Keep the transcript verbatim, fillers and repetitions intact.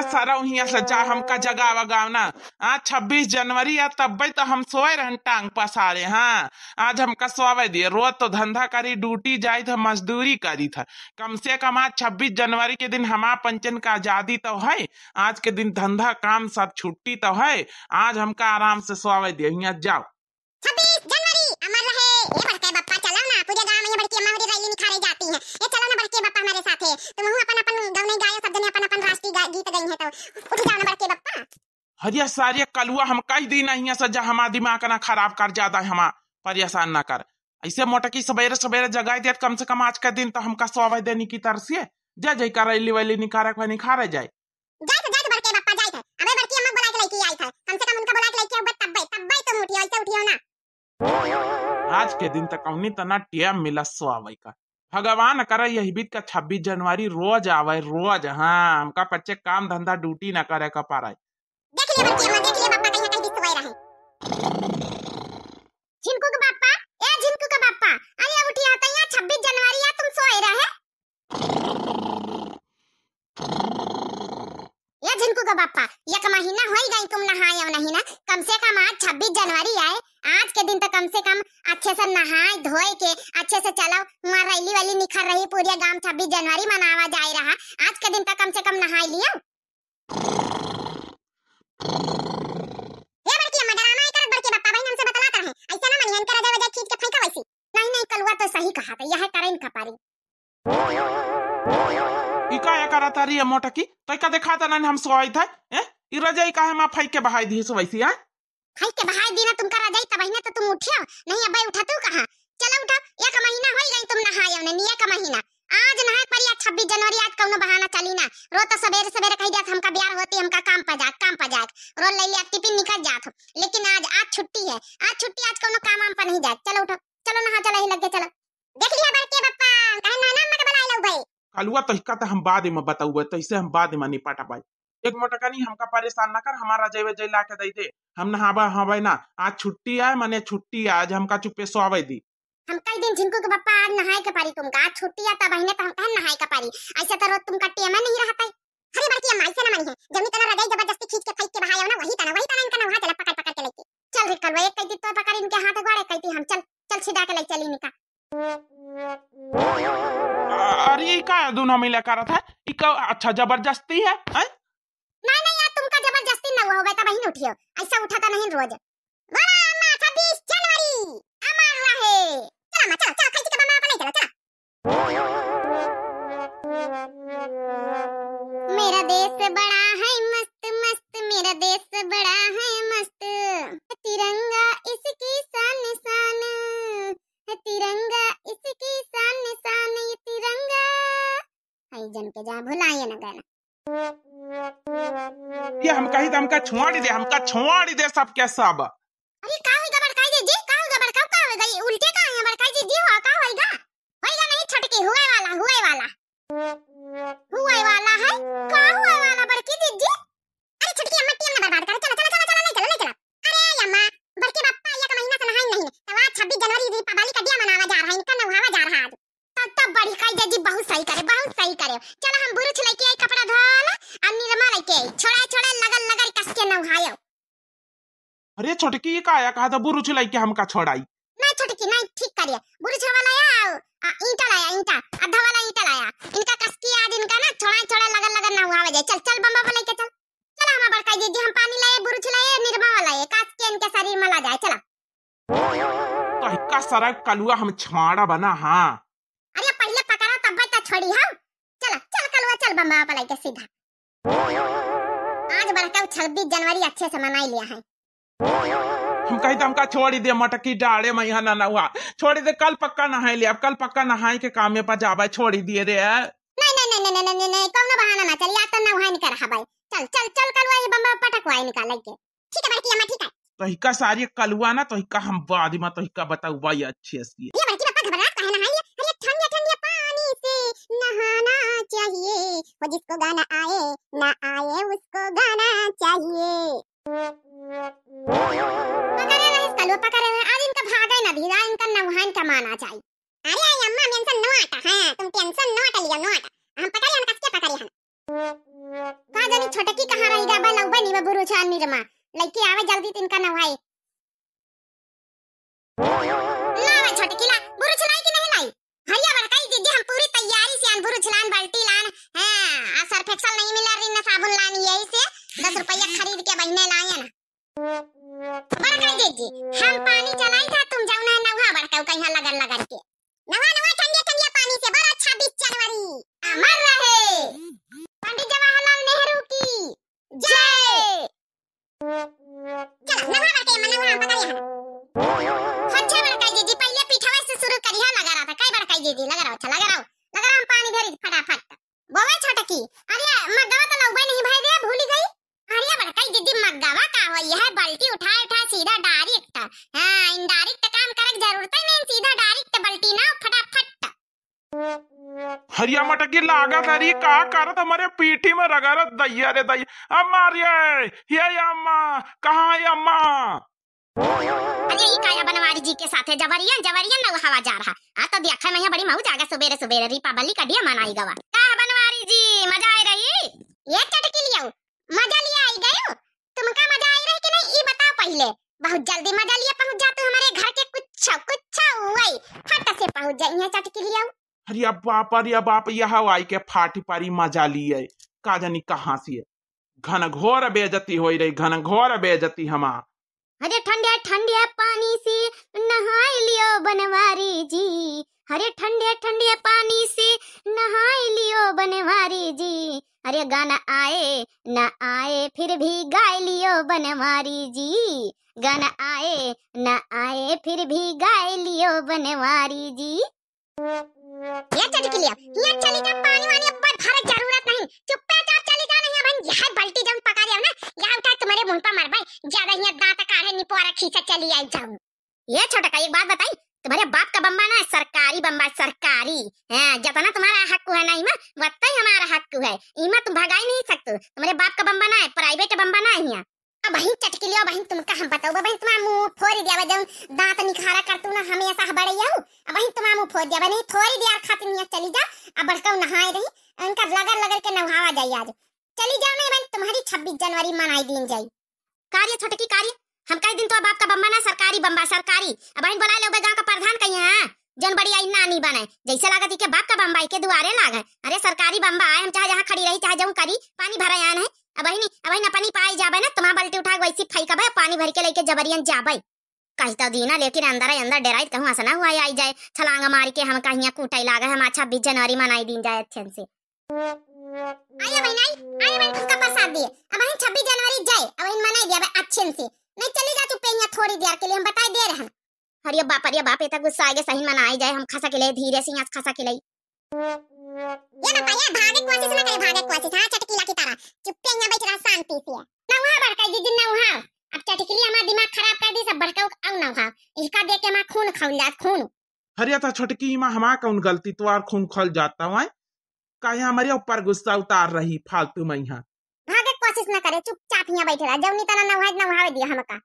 सरऊ हियाँ से जा, हमका जगावा गाव ना। आज छब्बीस जनवरी है, तब्बे तो हम सोए रहन टांग पसारे। हाँ, आज हमका सोवे दिए। रोज तो धंधा करी, ड्यूटी जाइत ह, मजदूरी करीत ह। कम से कम आज छब्बीस जनवरी के दिन हमार पंचन का आजादी तो है। आज के दिन धंधा काम सब छुट्टी तो है। आज हमका आराम से सोवे दिए। हियाँ जाओ। छब्बीस जनवरी अमर रहे। ए बड़के बप्पा, चलो ना, पूरे गांव में ये बड़की अम्मा हमारी रैली निकाले जाती है। ए चलो ना बड़के बप्पा हमारे साथ है, तुम हूँ अपन अपन गवनई गायो, सब जने अपन अपन राष्ट्रीय गा-, गीत गई है, तो उठ जाओ ना बड़के बप्पा। हरिया सारे कलुआ, हम कई दिन हियाँ से जा, हमार दिमाग ना खराब कर, ज्यादा हमार परेशान ना कर। ऐसे मोटकी सबेरे सबेरे जगाई देत, कम से कम आज का दिन तो हमका सोवे देनी की तरह से। जा जाई का रैली वैली निकारे को निकारे जाए। जाइत है, जाइत है बड़के बप्पा, जाइत है। अबे बड़की अम्मा बुला के लेके आइत है। कम से कम उनका बुला के लेके आउबे तब्बे, तब्बे तुम उठियो, ऐसे उठियो ना। आज के दिन तक कौनी तना टेम मिला सोवे का। भगवान करे यही बीत का छब्बीस जनवरी रोज आवे, रोज। हाँ, हमका पच्चे काम धंधा ड्यूटी ना करे का पारे। देख लिया बड़की अम्मा, देख लिया बप्पा, कहीं कहीं सोए रहे। झिनकू के बप्पा, ए झिनकू के बप्पा, अरे उठिया तो यहाँ छब्बीस जनवरी है, तुम सोए रहे। ए झिनकू के बप्पा, एक महीना होई गई तुम नहाए हो नहीं ना। कम से कम आज छब्बीस जनवरी आए, आज के दिन तो कम से कम अच्छे से नहाए धोए के अच्छे से चलो। वहाँ रैली वैली निखर रही, पूरे गांव छब्बीस जनवरी मनावा जाए रहा। आज के दिन तो कम से कम नहाए लियो। ए बड़की अम्मा, डरामा है करत बड़के बप्पा, बहिन हमसे बतलात रहे, ऐसे ना मनिहन के रजाई वजाई खींच के फेंका वैसी। नहीं नहीं, कलुआ तो सही कहा था, यह करें का पारी। ई का या करत तारी ये मोटकी? तो का देखात नहीं हम सोइत है? ए? ई रजाई काहे मा फेंक के बहाई दी सो वैसी, हैं? फेंक के बहाई दी ना तुमका रजाई, तब ही ना तो तुम उठियो। नहीं, अब्बे उठा तू कहाँ? चलो उठो, एक महीना होई गई तुम नहाए हो नहीं, एक महीना। आज नहाए परी, आज छब्बीस जनवरी, आज कौनो बहाना चली ना। रोज तो सबेरे सबेरे कही जात हमका ब्यार होती, हमका काम पर जाए, काम पर जाए। रोज ले लिया टिफिन निकल जात हो, लेकिन आज, आज छुट्टी है, आज छुट्टी, आज कौनो काम वाम पर नहीं जाए। चलो उठो, चलो नहा, चलो ही लग गए, चलो। देख लिया बड़के बप्पा, काहे नाना अम्मा के बुलाए लऊ भाई? कलुआ तोहिका त हम बाद में बताउबे, तैसे हम बाद में निपटबे। एक मोटकनी हमका परेशान ना कर, हमारा जेवे जे ला के दे दे, हम नहाबे हवे ना। आज छुट्टी आए, मने छुट्टी आए, आज हमका चुप्पे सोवे दी। हम कई दिन झिनकू के बप्पा आज नहाए के पारी तुमका, आज छुट्टी आ तब अहिने त हम कहन नहाए के पारी, ऐसे तो रोज तुमका टेम नहीं रहत है। अरे बड़की अम्मा, ऐसे ना मनी है, जमी तना रजाई जबरदस्ती खींच के फेंक के बहाए हो ना, वही तना, वही तना इनका नहा चला पकड़ पकड़ के लेके। चल रे कलुआ, एक कैती तो पकड़ इनके हाथ गोड़े, कैती हम चल, चल सीधा के ले चली निका। अरे, ई का दुनो मिले करत है? ई का अच्छा जबरदस्ती है, हैं? नहीं, नहीं, यार, तुमका जबरदस्ती न हुआ होवे, तब ही न उठियो। ऐसा उठा था नहीं रोज। बोला अम्मा, छब्बीस जनवरी अमर रहे। चला अम्मा, चला, चला, खाई के बम्मा पर ले चला, चला। मेरा देश बड़ा है मस्त मस्त, मेरा देश बड़ा है मस्त। तिरंगा इसकी शान शान, है तिरंगा इसकी शान शान, ये तिरंगा। आई जन के जा भुलाए ना गाना। ये हम कही तो हमका छोड़ दे, हमका छोड़ दे सबके सब। अरे का होइगा बड़काई जीजी, का होइगा बड़का, का होइगा? ये उल्टे का है बड़काई जीजी, हो का होइगा? होइगा नहीं छोटकी, हुए वाला, हुए वाला। हुए वाला है? का हुए वाला बड़की जीजी? अरे छोटकी अम्मा टेम ना बर्बाद करे, चला, चला, चला, चला, ले चला, ले चला। अरे अम्मा, बड़के बप्पा एक महीना से नहाए नहीं, तो आज छब्बीस जनवरी दीपावली का दिया मनावा जा रहा है, इनका नहावा जा रहा है आज। तब तो बड़काई जीजी बहुत सही करे, बहुत सही करे। चला हम बुरुछ लेके आई, कपड़ा धोवाला, और निरमा लेके आई, छोड़ा छोड़ा लगल लगल कस के नहायो। अरे छोटकी, ये का आया कहा था बुरुछ लेके हमका छोड़ाई? नहीं छोटकी, नहीं, ठीक करिए। बुरुछ वाला आया, आ, ईंटा लाया, ईंटा, आधा वाला ईंटा लाया। इनका कस के आज इनका ना छोड़ा छोड़ा लगल लगल नहावे जाए। चल, चल बम्मा पर लेके चल। चला हमार बड़काई जीजी, हम पानी लाए, बुरुछ लाए, निरमा वाला है, कस के इनके शरीर में ला जाए, चला। तो इक्का सारा कलुआ हम छाड़ा बना, हाँ। अरे पहले पकड़ा तब तो छोड़ी हम। चला, चल कलुआ, चल बम्मा पर लेके सीधा। आज बड़का छब्बीस जनवरी अच्छे से मनाई लिया है। हम कही तो हमका छोड़ी दे, मोटकी डाड़े में यहाँ ना नहुआ। छोड़ी दे, कल पक्का नहाए ले, अब कल पक्का नहाए के कामे पर जाबे, छोड़ी दिए रे। नहीं, नहीं, नहीं, नहीं, नहीं, नहीं, नहीं, कौनो बहाना ना चली, आज तो नहाए नहीं कर रहा भाई। चल, चल, चल, कलुआ ये बम्बा पटकवाई निकाल के। ठीक है बड़की अम्मा, ठीक है। तोहिका सारी कलुआ ना, तोहिका हम बाद में तोहिका बताउबा ये अच्छे से। ये बड़की बप्पा घबरात काहे ना है ये? अरे ठंडे ठंडे पानी से नहाना चाहिए, वो जिसको गाना आए ना आए उसको गाना चाहिए। पकड़े रहे कलुआ, पकड़े रहे। आज इनका भागे ना दी, आज इनका नौहान का माना चाहिए। अरे आई अम्मा, tension not, हाँ, तुम tension not लियो, not। हम पकड़े, हम कस के पकड़े हम। का जानी छोटकी कहाँ रहि गवा, लउबे नहीं बा बुरुछलान निरमा। लइके आवे जल्दी तिनका नवाए। लावा छोटकी ला, बुरुछलाई कि नहीं लाई? हरिया बड़काई जिज्जी, हम पूरी तैयारी से आन, बुरुछलान, बाल्टी लान, हाँ, आ सर्फ एक्सल नहीं मिला, रिन साबुन लान, यही से दस रुपया खरीद के बहिने लायन। बड़काई जिज्जी, हम पानी चलाई था, तुम जाओ ना नउहा बड़काऊ कहीं लगन लगन के। नउहा, नउहा, ठंडिया, ठंडिया पानी से, बड़ा अच्छा बीस जनवरी। अमर रहे। पंडित जवाहरलाल नेहरू की जय। चला, नउहा बड़काई अम्मा, नउहा, हम पकड़े हैं। अच्छा बड़काई जिज्जी, पहिले पीठवा से शुरू करिहा, लगा रहा था। काई बड़काई जिज्जी, लगा रहा, अच्छा, लगा रहा, लगा रहा, हम पानी भरी फटाफट। बोवे छोटकी, अरे, मग्गवा तो लउबे नहीं भई रे, भूली गई। अरे, बड़काई जिज्जी, मग्गवा का होई है, बाल्टी उठाए, उठाए सीधा direct। हाँ, indirect काम करे के जरूरत ही नहीं, सीधा direct बाल्टी ना, फटाफट। हरिया मटकी लागत हरी, का करत हमरे पीठी में रगड़त दैया रे दैया। अम्मा रे, हे अम्मा, कहाँ है अम्मा? अरे, ई काया बनवारी जी के साथे जबरियन, जबरियन नउहावा जा रहा। आ तो देखा मैं बड़ी मौज आगा सुबेरे सुबेरे रिपब्लिक डे मनाई गवा। का बनवारी जी, मजा आए रही? ये चटकी लियाऊ, मजा लिया आई गयो? तुमका मजा आई रही कि नहीं, ई बताओ पहिले। बहुत जल्दी मजा लिया पहुँच जा तू हमरे घर के, कुछ, कुछ हुई, फट से पहुँच जाई है चटकी लियाऊ। अरे बाप, अरे बाप, यह आई के फाटी पारी मजा लिए। का जानी कहाँ से है। घनघोर बेइज्जती होई रही, घनघोर बेइज्जती हमार। अरे ठंडे ठंडे पानी से नहाई लियो बनवारी जी, अरे ठंडे ठंडे पानी से नहाई लियो बनवारी जी, अरे गाना आए ना आए फिर भी गाय लियो बनवारी जी, गाना आए ना आए फिर भी गाय लियो बनवारी जी। ये चटकी लिया, हियाँ चली जा, पानी वानी अब भरे जरूरत नहीं, चुप्पे चाप चली जा, नहीं अब हम यह बाल्टी जौन पका रहे हो ना, यह उठा तुम्हारे मुंह पर मारबे, ज्यादा हियाँ दांत काढ़े निपोरा खींचा चली आई जाऊँ। ये छोटका, एक बात बताई, तुम्हारे बाप का बम्बा ना है, सरकारी बम्बा है, सरकारी। हाँ, जितना तुम्हारा हक है ना इमा, वतना ही हमारा हक है। इमा तुम भगाई नहीं सकते, तुम्हारे बाप का बम्बा ना है, private बम्बा ना है यहाँ। अबहिन चटकी लियो, अबहिन तुमका हम बताऊ, अबहिन तुम्हारा मुंह फोड़ दिया, जौन दांत निखारा करतू ना हमेशा हबड़ैया हो, अबहिन तुम्हारा मुंह फोड़ दिया, नहीं थोड़ी देर खातिर यहाँ चली जा, अब बड़काऊ नहाए रही, इनका लगड़ लगड़ के नहावा जाई आज। चली जाओ, नहीं बहन, तुम्हारी छब्बीस जनवरी मनाई दीन जाई। का रे छोटकी, का रे, हम कह दिन तो बाप का बम्बा ना, सरकारी बम्बा, सरकारी। अबहिन बोला ले गाँव का प्रधान कहीं है, जौन बड़ी आई नानी बने, जैसे लागत ही के बाप का बम्बा के दुआरे लाग है। अरे सरकारी बम्बा आए, हम चाहे जहाँ खड़ी रही, चाहे जौन करी, पानी भरे आन है। अबहिन, अबहिन अपनी पाई जाबे ना, तुम्हारा बाल्टी उठा के वैसी फेंकबे, पानी भर के लेके जबरियन जाबे। कही तो दीना, लेकिन अंदर ही अंदर डेराइत कहूँ असना हुआ आई जाए, छलांग मार के हम कहिया कूटे लागे, हम छब्बीस जनवरी मनाई दीन जाए अच्छे से। आया बहन, आई, आया बहन, तुमका प्रसाद दिए। अबहिन छब्बीस जनवरी जाए, अबहिन मनाई दिया बे अच्छे से। नहीं चली जा चुप्पे यहाँ थोड़ी देर के लिए, हम बताई दे रहे हैं। अरे बाप, अरे बाप, ये तो गुस्सा आगे सही मनाई जाए, हम खसा के ले धीरे से यहाँ खसा के ले। ये ना पाया, भागे कोशिश ना करे, भागे कोशिश, हाँ, चटकीला की तरह। चुप्पे यहाँ बैठ रहा शांति से। नौहा बड़का दीदी, नौहा। अब चटकीली हमारा दिमाग खराब कर दी, सब बड़का अउ नौहा। इसका देख के हमारा खून खौल जात, खून। अरे था छोटकी, इमा हमार कौन गलती, तुम्हार खून खौल जाता हुआ है? काहे हमारे ऊपर गुस्सा उतार रही फालतू में यहाँ? भागे कोशिश ना करे, चुपचाप यहाँ बैठे रहा, जौनी तना नौहा, नौहावे दिया हमका।